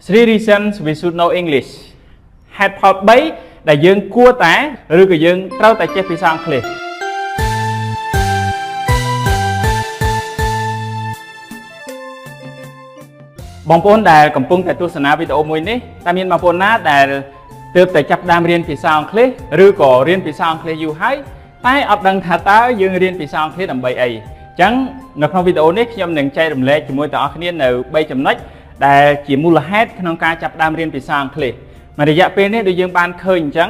Three reasons we should know English ហេតុផល3ដែលយើងគួរតែឬក៏យើងត្រូវតែចេះភាសាអង់គ្លេសបងប្អូនដែលកំពុងតែទស្សនាវីដេអូមួយនេះតើមានបងប្អូនណាដែលទើបតែចាប់ផ្ដើមរៀនភាសាអង់គ្លេសឬក៏រៀនភាសាអង់គ្លេសយូរហើយតែអត់ដឹងថាតើយើងរៀនភាសាអង់គ្លេសដើម្បីអីអញ្ចឹងនៅក្នុងវីដេអូនេះខ្ញុំនឹងចែករំលែកជាមួយទាំងអស់គ្នានៅ3ចំណុចដែលជាមូលហេតុក្នុងការចាប់ផ្ដើមរៀនភាសាអង់គ្លេសមួយរយៈពេលនេះដូចយើងបានឃើញអញ្ចឹង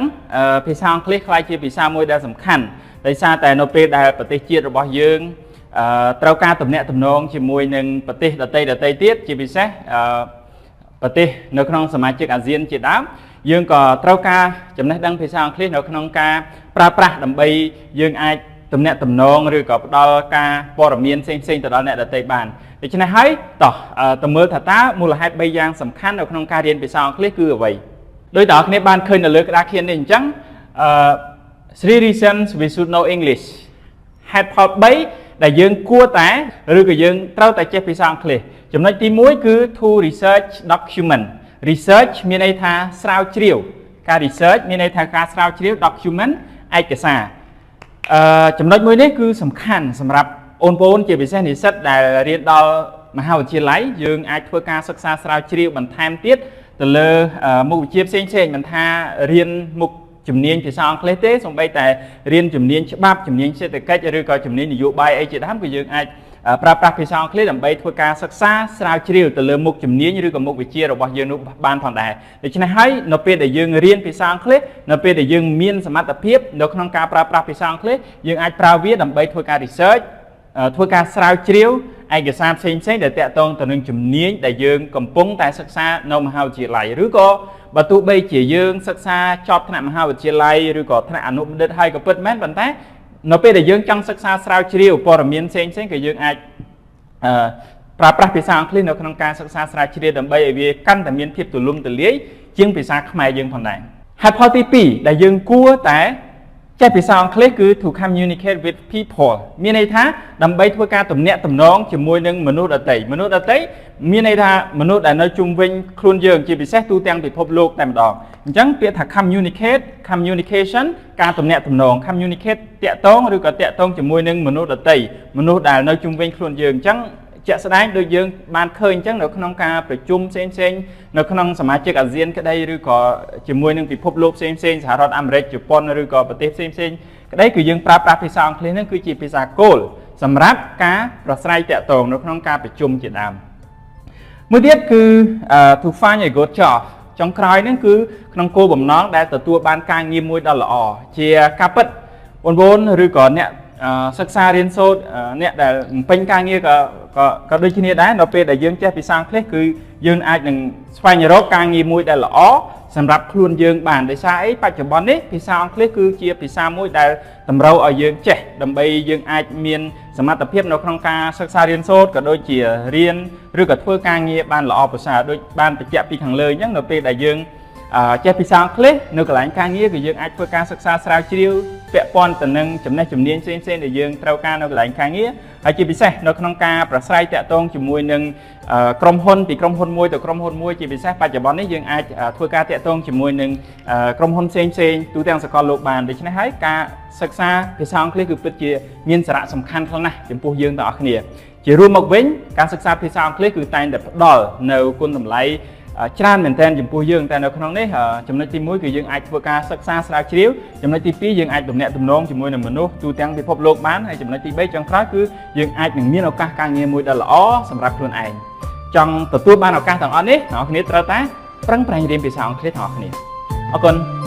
ភាសាអង់គ្លេសក្លាយជាភាសាមួយដែលសំខាន់ដោយសារតែនៅពេលដែលប្រទេសជាតិរបស់យើង ត្រូវការទំនាក់ទំនងជាមួយនឹងប្រទេសដទៃដទៃទៀតជាពិសេសប្រទេសនៅក្នុងសមាជិកអាស៊ានជាដើមយើងក៏ត្រូវការចំណេះដឹងភាសាអង់គ្លេសនៅក្នុងការប្រើប្រាស់ដើម្បីយើងអាចទំនាក់ទំនងឬក៏ផ្ដល់ការព័ត៌មានផ្សេងៗទៅដល់អ្នកដទៃបានដូច្នេះហើយតោះទៅមើលថាតើមូលហេតុ3យ៉ាងសំខាន់នៅក្នុងការរៀនភាសាអង់គ្លេសគឺអ្វីដោយតើអ្នកគ្នាបានឃើញនៅលើក្តារខៀននេះអញ្ចឹងអឺ Three reasons we should know English ហេតុផល3ដែលយើងគួរតែឬក៏យើងត្រូវតែចេះភាសាអង់គ្លេសចំណុចទី1គឺ to research document research មានន័យថាស្រាវជ្រាវការ research មានន័យថាការស្រាវជ្រាវ document ឯកសារចំណុចមួយនេះគឺសំខាន់សម្រាប់អូនប្អូនជាពិសេសនិស្សិតដែលរៀនដល់មហាវិទ្យាល័យយើងអាចធ្វើការសិក្សាស្រាវជ្រាវបន្ថែមទៀតទៅលើមុខវិជ្ជាផ្សេងៗមិនថារៀនមុខជំនាញភាសាអង់គ្លេសទេសូម្បីតែរៀនជំនាញច្បាប់ជំនាញសេដ្ឋកិច្ចឬក៏ជំនាញនយោបាយអីជាដើមគឺយើងអាចប្រើប្រាស់ភាសាអង់គ្លេសដើម្បីធ្វើការសិក្សាស្រាវជ្រាវទៅលើមុខជំនាញឬក៏មុខវិជ្ជារបស់យើងនោះបានផងដែរដូច្នេះហើយនៅពេលដែលយើងរៀនភាសាអង់គ្លេសនៅពេលដែលយើងមានសមត្ថភាពនៅក្នុងការប្រើប្រាស់ភាសាអង់គ្លេសយើងអាចប្រើវាដើម្បីធ្វើការ research ធ្វើការស្រាវជ្រាវឯកសារផ្សេងៗដែលតាក់ទងទៅនឹងជំនាញដែលយើងកំពុងតែសិក្សានៅមហាវិទ្យាល័យឬក៏បើទោះបីជាយើងសិក្សាចប់ថ្នាក់មហាវិទ្យាល័យឬក៏ថ្នាក់អនុបណ្ឌិតហើយក៏ពិតមែនប៉ុន្តែនៅពេលដែលយើងចង់សិក្សាស្រាវជ្រាវព័ត៌មានផ្សេងៗក៏យើងអាចប្រើប្រាស់ភាសាអង់គ្លេសនៅក្នុងការសិក្សាស្រាវជ្រាវដើម្បីឲ្យវាកាន់តែមានភាពទូលំទូលាយជាងភាសាខ្មែរយើងផងដែរហេតុផលទី2ដែលយើងគួរតែចេះភាសាអង់គ្លេសគឺ to communicate with people មានន័យថាដើម្បីធ្វើការទំនាក់ទំនងជាមួយនឹងមនុស្សដទៃមនុស្សដទៃមានន័យថាមនុស្សដែលនៅជុំវិញខ្លួនយើងជាពិសេសទូទាំងពិភពលោកតែម្ដងអញ្ចឹងពាក្យថា communicate communication ការទំនាក់ទំនង communicate តាក់ទងឬក៏តាក់ទងជាមួយនឹងមនុស្សដទៃមនុស្សដែលនៅជុំវិញខ្លួនយើងអញ្ចឹងជាក់ស្ដែងដូចយើងបានឃើញអញ្ចឹងនៅក្នុងការប្រជុំផ្សេងផ្សេងនៅក្នុងសមាជិកអាស៊ានក្តីឬក៏ជាមួយនឹងពិភពលោកផ្សេងផ្សេងសហរដ្ឋអាមេរិកជប៉ុនឬក៏ប្រទេសផ្សេងផ្សេងក្តីគឺយើងប្រើប្រាស់ភាសាអង់គ្លេសហ្នឹងគឺជាភាសាគោលសម្រាប់ការប្រស្រ័យតាក់ទងនៅក្នុងការប្រជុំជាដើមមួយទៀតគឺ to find a good job ចុងក្រោយហ្នឹងគឺក្នុងគោលបំណងដែលទទួលបានការងារមួយដ៏ល្អជាការពិតបងប្អូនឬក៏អ្នកសិក្សារៀនសូត្រអ្នកដែលបំពេញការងារក៏ក៏ក៏ដូចគ្នាដែរនៅពេលដែលយើងចេះភាសាអង់គ្លេសគឺយើងអាចនឹងស្វែងរកការងារមួយដែលល្អសម្រាប់ខ្លួនយើងបានដោយសារអីបច្ចុប្បន្ននេះភាសាអង់គ្លេសគឺជាភាសាមួយដែលតម្រូវឲ្យយើងចេះដើម្បីយើងអាចមានសមត្ថភាពនៅក្នុងការសិក្សារៀនសូត្រក៏ដូចជារៀនឬក៏ធ្វើការងារបានល្អប្រសើរដូចបានបញ្ជាក់ពីខាងលើអញ្ចឹងនៅពេលដែលយើងចេះភាសាអង់គ្លេសនៅកន្លែងការងារគឺយើងអាចធ្វើការសិក្សាស្រាវជ្រាវពាក់ព័ន្ធទៅនឹងចំណេះជំនាញផ្សេងៗដែលយើងត្រូវការនៅកន្លែងការងារហើយជាពិសេសនៅក្នុងការប្រស្រ័យតាក់ទងជាមួយនឹងក្រុមហ៊ុនពីក្រុមហ៊ុនមួយទៅក្រុមហ៊ុនមួយជាពិសេសបច្ចុប្បន្ននេះយើងអាចធ្វើការតាក់ទងជាមួយនឹងក្រុមហ៊ុនផ្សេងៗទូទាំងសកលលោកបានដូច្នេះហើយការសិក្សាភាសាអង់គ្លេសគឺពិតជាមានសារៈសំខាន់ខ្លាំងណាស់ចំពោះយើងទាំងអស់គ្នាជារួមមកវិញការសិក្សាភាសាអង់គ្លេសគឺតែងតែផ្ដល់នៅគុណតម្លៃច្រើនមែនទែនចំពោះយើងតែនៅក្នុងនេះចំណុចទី1គឺយើងអាចធ្វើការសិក្សាស្រាវជ្រាវចំណុចទី2យើងអាចទំនាក់ទំនងជាមួយនឹងមនុស្សទូទាំងពិភពលោកបានហើយចំណុចទី3ចុងក្រោយគឺយើងអាចនឹងមានឱកាសការងារមួយដ៏ល្អសម្រាប់ខ្លួនឯងចង់ទទួលបានឱកាសទាំងអស់នេះអ្នកគ្នាត្រូវតែប្រឹងប្រែងរៀនភាសាអង់គ្លេសទាំងអស់គ្នាអរគុណ។